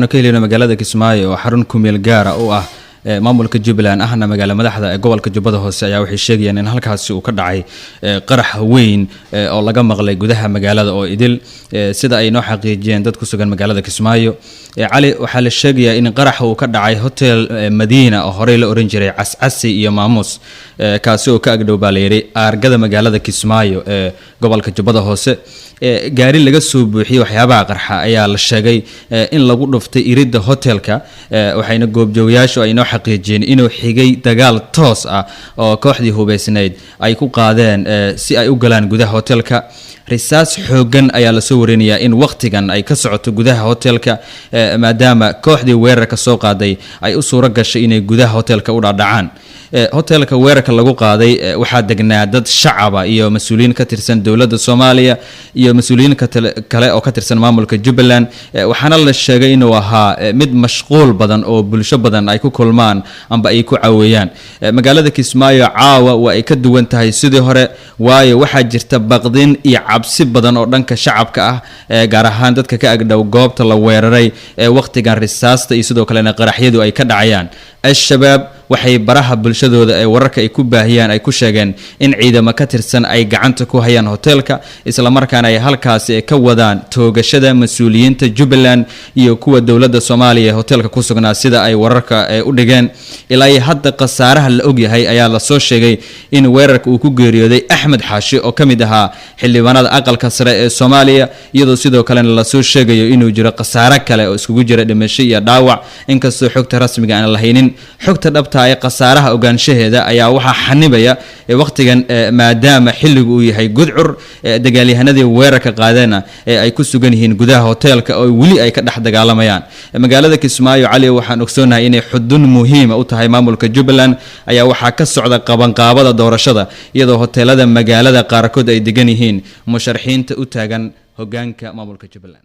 Wararka aanu ka helino magaalada Kismaayo oo xarun kumeel gaara u ah maamulka Jubbaland, ahna magaala madaxda ee gobolka Jubbada Hoose, ayaa waxay sheegayaan in halkaasi uu ka dhacay qarax weyn oo laga maqlay gudaha magaalada oo idil, sida ay noo xaqiijiyeen dad ku sugan magaalada Kismaayo. Cali, waxaa la sheegayaa in qaraxa uu ka dhacay Hotel Madiina oo horey la oran jiray Cascasi iyo Maamuus, kaasi oo ka agdhow baa layidhi aargada magaalada Kismaayo ee gobolka Jubbada Hoose. Gaari laga soo buuxiyey waxyaabaha qarxa ayaa la sheegay in lagu dhuftay iridda hotelka, waxayna goobjoogayaashu ay noo xaqiijiyeen inuu xigay dagaal toos ah oo kooxdii hubeysnayd ay ku qaadeen si ay u galaan gudaha hotelka. Risaas xooggan ayaa lasoo warinayaa in wakhtigan ay ka socoto gudaha hotelka, maadaama kooxdii weerarka soo qaaday ay u suuro gashay inay gudaha hotelka u dhaadhacaan. Hotelka weerarka lagu qaaday waxaa degnaa dad shacaba iyo mas-uuliyiin ka tirsan dowladda Soomaaliya iyo mas-uuliyiin kale oo ka tirsan maamulka Jubbaland, waxaana la sheegay inuu ahaa mid mashquul badan oo bulsho badan ay ku kulmaan amba ay ku caweeyaan. Magaalada Kismaayo caawa waa ay ka duwan tahay sidii hore, waayo waxaa jirta baqdin iyo cabsi badan oo dhanka shacabka ah, gaar ahaan dadka ka agdhow goobta la weeraray ee wakhtigan risaasta iyo sidoo kalena qaraxyadu ay ka dhacayaan. Al-Shabaab waxay baraha bulshadooda ee wararka ay ku baahiyaan ay ku sheegeen in ciidamo ka tirsan ay gacanta ku hayaan hoteelka, islamarkaana ay halkaasi ka wadaan toogashada mas-uuliyiinta Jubbaland iyo kuwa dowladda Soomaaliya ee hoteelka ku sugnaa, sida ay wararka u dhigeen. Ilaa iyo hadda khasaaraha la ogyahay ayaa lasoo sheegay in weerarka uu ku geeriyooday Axmed Xaashi oo ka mid ahaa xildhibaanada aqalka sare ee Soomaaliya, iyadoo sidoo kalena lasoo sheegayo inuu jiro khasaare kale oo iskugu jira dhimasho iyo dhaawac, inkastoo xogta rasmiga aan la haynin. Xogta dhabta ee khasaaraha ogaanshaheeda ayaa waxaa xanibaya wakhtigan, maadaama xilligu uu yahay gudcur, dagaalyahanadii weerarka qaadeenna ee ay ku sugan yihiin gudaha hoteelka oo weli ay ka dhex dagaalamayaan. Magaalada Kismaayo, Cali, waxaan ogsoonahay inay xudun muhiima u tahay maamulka Jubbaland, ayaa waxaa ka socda qabanqaabada doorashada, iyadoo hoteelada magaalada qaarkood ay degan yihiin musharaxiinta u taagan hogaanka maamulka Jubbaland.